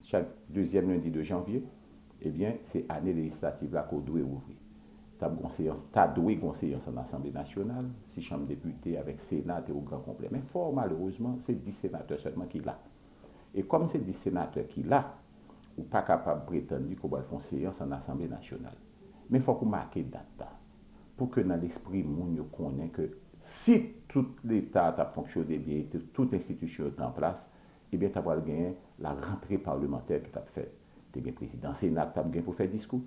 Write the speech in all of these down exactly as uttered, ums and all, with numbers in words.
Chak dezyèm lendi de janvye, ebyen, se ane lejislativ la ke w dwe ouvri. T ap gon seyans, ta dwe gon seyans an Asanble Nasyonal, si Chanm Depite avèk Sena te o gran konplè. Men fò malerezman, se dis senatè sèlman ki la. E kòm se dis senatè ki la, ou pa kapab pretann di ke w pral fè yon seyans an Asanble Nasyonal. Men fòk ou make dat la, pou ke nan lespri moun yo konnen ke si tout Leta t ap fonksyone byen e tout enstitisyon yo te an plas, ebyen, ta pral genyen la rantre palemantè ki t ap fèt. Te gen prezidan Sena ki t ap gen pou fè diskou.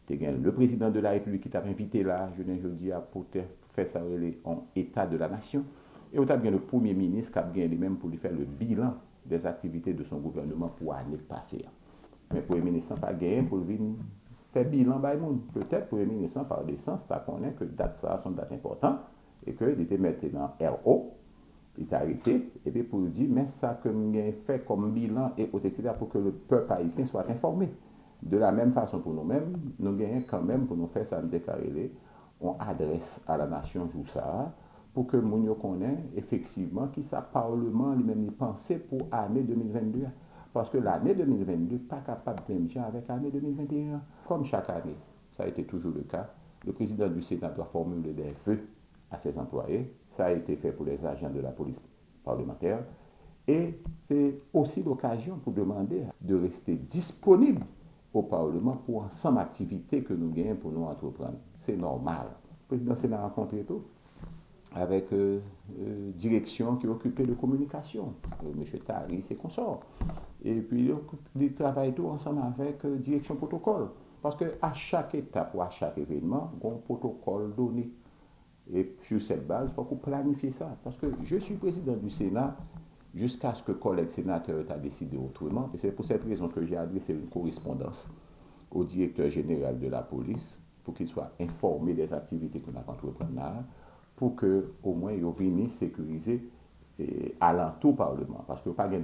Te gen le président de la République ki t ap envite la, jounen jodi a, pou te fè sa yo rele yon état de la nation. E ou t ap gen le premye minis k ap gen li menm pou li fè le bilan des activités de son gouvernement pou ane k pase a. Men premye minis lan pa genyen pou l vin fè bilan bay moun. Petèt premye minis lan, par desans, ta konnen ke dat sa a se yon dat enpòtan e ke li te mete nan R O, li ta rete, epi pou l di, men sa ke m gen fè kòm bilan e ot, et cetera, pou ke le pèp ayisyen swa enfòme. De la menm fason pou nou menm, nou genyen kanmenm pou nou fè sa n te ka rele yon adrès a la nasyon jou sa a, pou ke moun yo konnen efektivman kisa Pawleman li menm li panse pou ane de mil vennde a. Paske lane de mil vennde pa kapab menm jan avèk ane de mil venteyen an. Kòm chak ane, sa a été toujours le cas, le président du Sénat doit formuler des vœux à ses employés. Ça a été fait pour les agents de la police parlementaire. Et c'est aussi l'occasion pour demander de rester disponible au Parlement pour ensemble activités que nou genyen pou nou antreprann. Se nòmal. Prezidan Sena rankontre tou avèk euh, euh, direksyon ki okipe de kominikasyon, euh, M. Taris e konsò. Epi li travay tou ansanm avèk euh, direksyon pwotokòl. Paske a chak etap ou a chak evenman, gon pwotokòl done. E sur cette base, fòk ou planifye sa. Paske je suis président du Sénat jusqu'à ce que collègues sénateurs ta décidé autrement. Et c'est pour cette raison que j'ai adressé une correspondance au directeur général de la police pour qu'il soit informé des activités que n ap antreprann la, pou ke omwen yo vini sekirize e, alantou Pawleman. Paske yo pa gen